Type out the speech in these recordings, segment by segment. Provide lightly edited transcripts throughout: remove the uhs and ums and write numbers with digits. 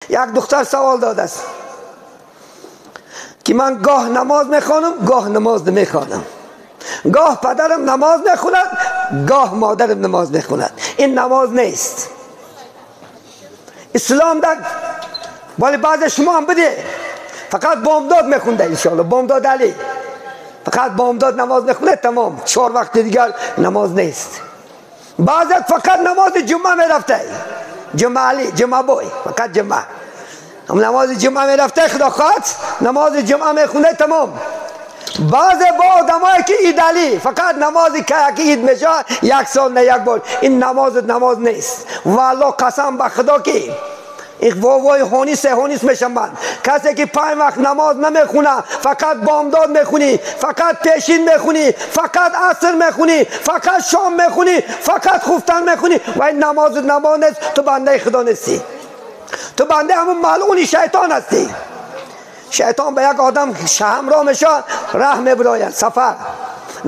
یک دختر سوال داده است که من گاه نماز میخوانم، گاه نماز نمیخوانم، گاه پدرم نماز میخوند، گاه مادرم نماز میخوند. این نماز نیست. اسلام در ولی بعض شما هم بده فقط بامداد میخونده، انشاءالله بامداد علی فقط بامداد نماز میخونه، تمام. 4 وقت دیگر نماز نیست. بعضی فقط نماز جمعه میرفته، جمعه علی، جمعه بوی، فقط جمعه هم نماز جمعه میرفته، خدا خواهد نماز جمعه میخونده، تمام. بعضی با آدمایی که عید علی فقط نماز که عید میشه یک سال نه یک بار، این نماز نماز نیست. والله قسم به خدا که این وای هونیس هونیس میشم من. کسی که 5 وقت نماز نمیخونه، فقط بامداد میخونی، فقط پیشین میخونی، فقط عصر میخونی، فقط شام میخونی، فقط خفتن میخونی، و این نماز نماز نیست. تو بنده خدا نیستی، تو بنده همون ملعون شیطان هستی. شیطان به یک آدم همراه میشه، ره میبراید سفر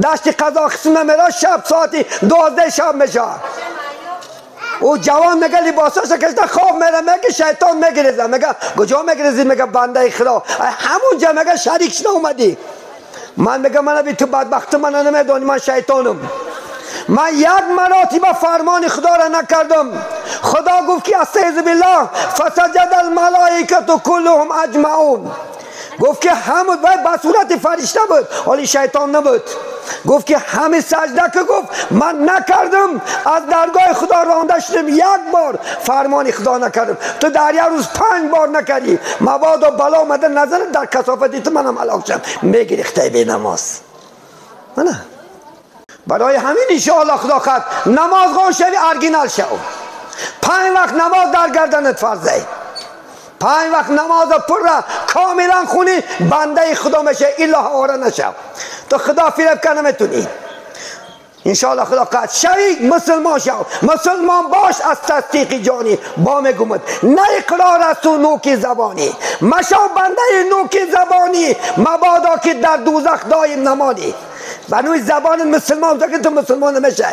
دشت قزاقستان میره، شب ساعتی 12 شب میشه. او جوان میگه لباساشو کشته خواب میره، میگه شیطان میگریزه. میگه کجا میگریزی؟ میگه بنده خدا همونجا. میگه شریک شده اومدی. من میگه من بی تو بدبخت من نمیدونی، من شیطانم. من یک مراتب فرمان خدا را نکردم. خدا گفت که استعذ بالله فسجد الملائکه کلهم اجمعون. گفت که همه باید به صورت فرشته بود، ولی شیطان نبود. گفت که همه سجده که گفت من نکردم، از درگاه خدا رانده شدم. یک بار فرمان خدا نکردم. تو در یک روز 5 بار نکردی، مبادا بلا آمده نظر در کثافت تو منم هلاک شدم. میگریخته به نماز. نه برای همین انشاءالله خدا خواهد نماز خون شوی، ارگینال شو. 5 وقت نماز در گردنت فرضه. 5 وقت نماز پر را کاملا خونی، بنده خدا میشه، الا آره نشو. تو خدا فریب کنه نمیتونی. انشاءالله خدا قد شوی مسلمان شو، مسلمان باش از تصدیق جانی. با میگومد نه اقرار از تو نوک زبانی، مشو بنده نوک زبانی، مبادا که در دوزخ دایم نمانی. بنوی زبان مسلمان تو که تو مسلمان نمیشه.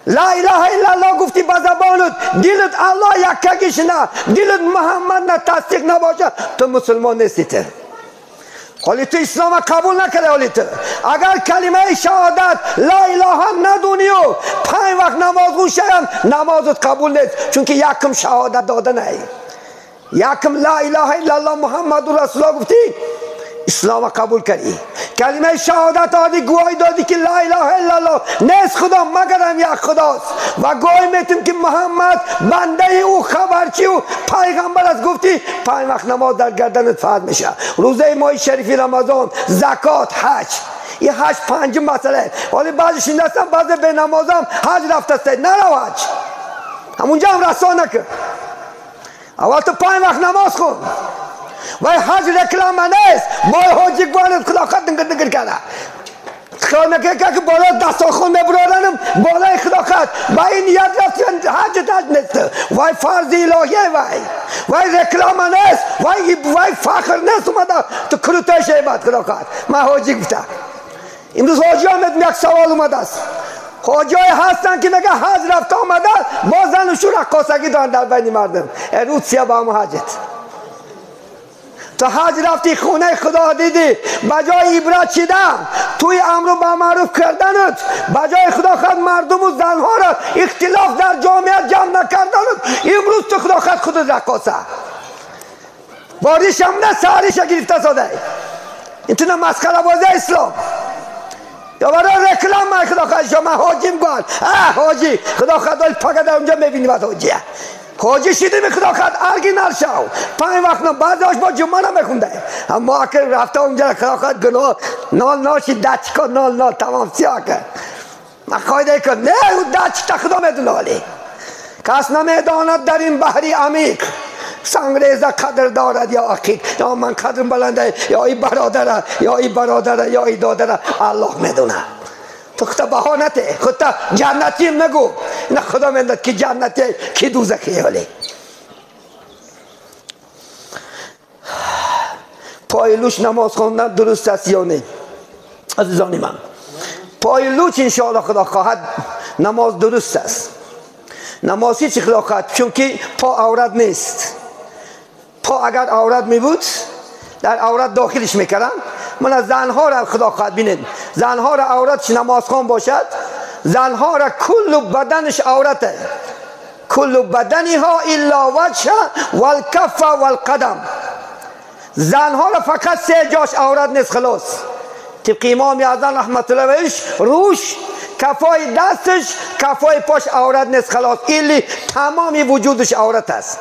لا اله الا الله گفتی با زبانت، دلت الله یکگیش نه، دلت محمد نه، تصدیق نباشه، تو مسلمان نیستی. تو حالی تو اسلام قبول نکرده. حالی تو اگر کلمه شهادت لا اله ندونی و 5 وقت نماز خون، نمازت قبول نیست. چون که یکم شهادت داده نه، یکم لا اله الا الله محمد رسول الله گفتی، اسلام قبول کردی، کلمه شهادت دادی، گواهی دادی که لا اله الا الله نیست خدا مگرم یک خداست، و گواهی میتیم که محمد بنده او، خبرچی او، پیغمبر است. گفتی 5 وقت نماز در گردنت فرض میشه، روزه ماه شریف رمضان، زکات، حج. این حج 5 مسئله. ولی بعضیش این هستن، بعضی به نمازم حج رفته است، نرو حج، همونجا هم رسا نکن. اول تو 5 وقت نماز خون. وای حج رکلام نیست، مای حاجی گوانت خدا خود دنگر دنگر کرده. خیال میکنه که بالا دستاخون میبرارنم بالای خدا خود با این نیت رفتن حج حج نیست. وای فرض الهیه، وای وای رکلام نیست، وای وای فخر نیست. اومده تو کروته شیبت خدا خود من حاجی گفتم. امروز حاجی هم یک سوال اومده است. حاجی هستن که میگه حج رفته آمده، با زن و شوهر رقاصگی دارن در بین مردم. روسیه با هم حجت. تو حج رفتی خونه خدا دیدی، بجای عبرت چیدن توی امر به معروف کردنت، بجای خدا خود مردم و زنها را اختلاف در جامعه جمع نکردنت، امروز تو خدا خود خود رقاصه باریش هم نه ساریش گرفته ساده. این تو نه مسخره بازی اسلام یا برای رکلام. من خدا خود شما حاجیم گوان حاجی خدا خود پاک در اونجا میبینی بعد حاجیه حاجی شدیم خدا خود ارگینال شو. 5 وقت نه، بعضیاش با جمعه نمیخونده، اما اگر رفته اونجا خدا خود گناه نال ناشی دچکا نال نال تمام سیاه کرد. من خواهده کن نه او دچ تا خدا میدونه. حالی کس نمیداند در این بحری عمیق سنگریزه قدر دارد یا عقیق. یا من قدرم بلنده، یا ای برادره، یا ای برادره، یا ای دادره، الله میدونه. تو خدا بهانته، خدا جنتیم نگو، نه خدا میداند که جنتی کی دوزخی. ولی پای لوچ نماز خواندن درست است یا نه؟ عزیزان من، پای لوچ انشاءالله خدا خواهد نماز درست است. نماز هیچ خدا خواهد، چون که پا عورت نیست. По агар аврат мебуд дар аврат дохилش мекардам. Ман занҳо ра худо хоҳад бинед, занҳо ра авратش намозхон бошад, занҳо ра куллу баданаш аврате, куллу баданиҳо илла ваҷҳа валкафа валқадам. Занҳо ра фақат се ҷош аврат нест, халос. Тибқи имоми аъзам раҳматуллоҳи алайҳ, рӯш, кафои дасташ, кафои пош аврат нест, халос. Илли тамоми вуҷудаш аврат аст.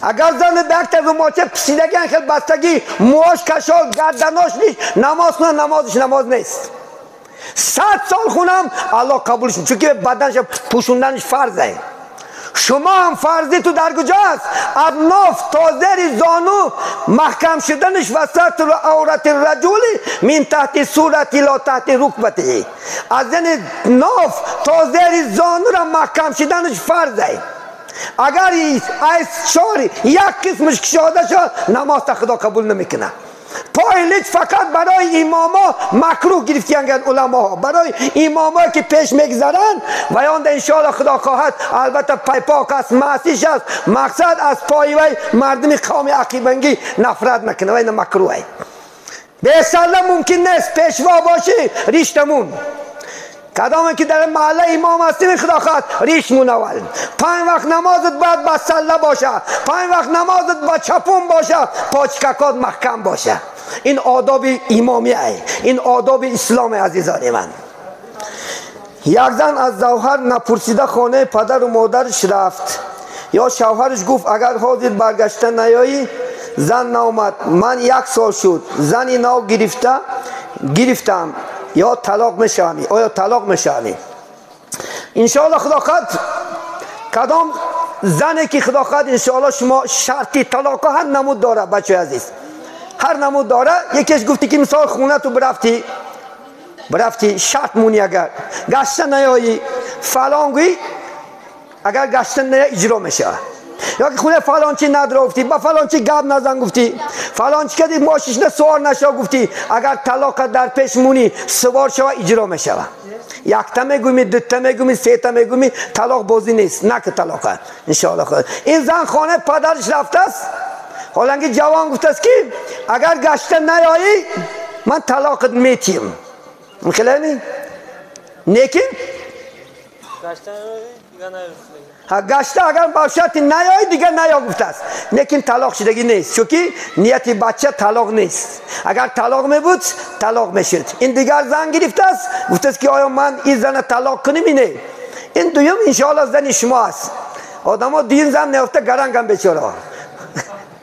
Агар зан ба як румоча писидаган хел бастагӣ, мӯяш кашол, гарданош ниш, намоз хунад, намозаш намоз нест. 100 сол хунам Аллоҳ қабулш, чунки баданаш пӯшонданаш фарзе. Шумо ҳам фарзи ту дар куҷост? Аз ноф то зери зону маҳкам шуданаш ва сатру аврати раҷули мин таҳти сурати ло таҳти рукбатиҳи. Аз зани ноф то зери зонура маҳкам шуданаш фарзе. Агар аз чор як қисмаш кушода шуд, намозта худо қабул намекунад. Пои лич фақат барои имомо макруҳ гирифтиянган уламоҳо, барои имомое ки пеш мегзаранд ва онда иншоалло худо хоҳад, албатта пайпок аст, маъсиш аст, мақсад аз пои вай мардуми қавми ақибангӣ нафрат накунад, вай макруҳ. Бесалла мумкин нест пешво бошӣ риштамун. Кадоме ки дар маҳалла имом ҳастем, худо хоҳад ришмун аввал. 5 вақт намозат бояд ба салла бошад, 5 вақт намозат ба чапун бошад, почкакот маҳкам бошад. Ин одоби имомӣ, ин одоби исломи, азизони ман. Як зан аз завҳар напурсида хонаи падару модараш рафт, ё шавҳараш гуфт агар ҳозир баргашта наёӣ, зан наомад. Ман 1 сол шуд зани нав гирифтам, ё талоқ мешавам? Оё талоқ мешавам? Иншоалло худо хоҳад кадом зане ки худо хоҳад иншоалло шумо шарти талоқо ҳар намуд дора, бачаи азиз, ҳар намуд дора. Якеш гуфти ки мисол хона ту бирафтӣ шарт муни, агар гашта наёӣ фалон гӯӣ, агар гашта наёӣ иҷро мешавад. Ё ки хонаи фалончи надро гуфтӣ, ба фалончи гап назан гуфтӣ, фалончи кади мошишна сувор нашав гуфтӣ, агар талоқа дар пеш мунӣ сувор шава иҷро мешава. Якта мегӯми, дута мегӯми, сета мегӯми, талоқ бозӣ нест, наки талоқа иншоалло. Ин зан хонаи падараш рафтааст, ҳоланки ҷавон гуфтааст ки агар гашта наёӣ ман талоқат метиҳам. Мехелами? Лекин гашта агар ба шарти наёӣ дигар наё гуфтааст, лекин талоқ шудагӣ нест, чунки нияти бача талоқ нест. Агар талоқ мебуд талоқ мешуд. Ин дигар зан гирифтааст, гуфтааст ки оё ман ин зана талоқ кунем не? Ин дуюм иншоалло зани шумо аст. Одамо дуюм зан неёфта гаранган бечораҳо.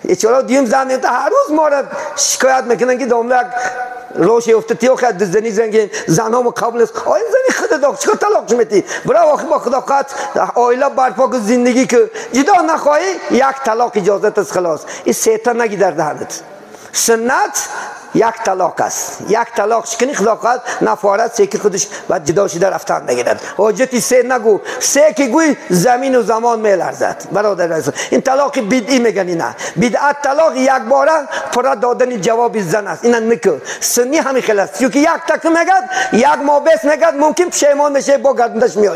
Бечораҳо дуюм зан неёфта ҳар рӯз моро шикоят мекунанд ки домла як роше ёфта тиё хад дузани занги занҳомо қабул нест. Оё зани худат ох чикор талоқ метӣ? Бирав охи бо худо хоҳад оила барпо ку, зиндагӣ ку. Ҷудо нахоҳӣ як талоқ иҷозат аст, халос. Ин сета наги дар даҳанат. Суннат як талоқ аст. Як талоқ шикани худо хоҳад нафорат секи худаш баъд ҷудо шуда рафтан мегирад. Ҳоҷати се нагӯ, се ки гӯй замину замон меларзад. Бародар азиз, ин талоқи бидъӣ меган ина. Бидъат талоқ якбора пурра додани ҷавоби зан аст. Ина нику. Суннӣ ҳамин хел аст. Чунки як так мегад, як моҳ бес мегад, мумкин пушаймон мешавӣ, бо гардандаш меояд.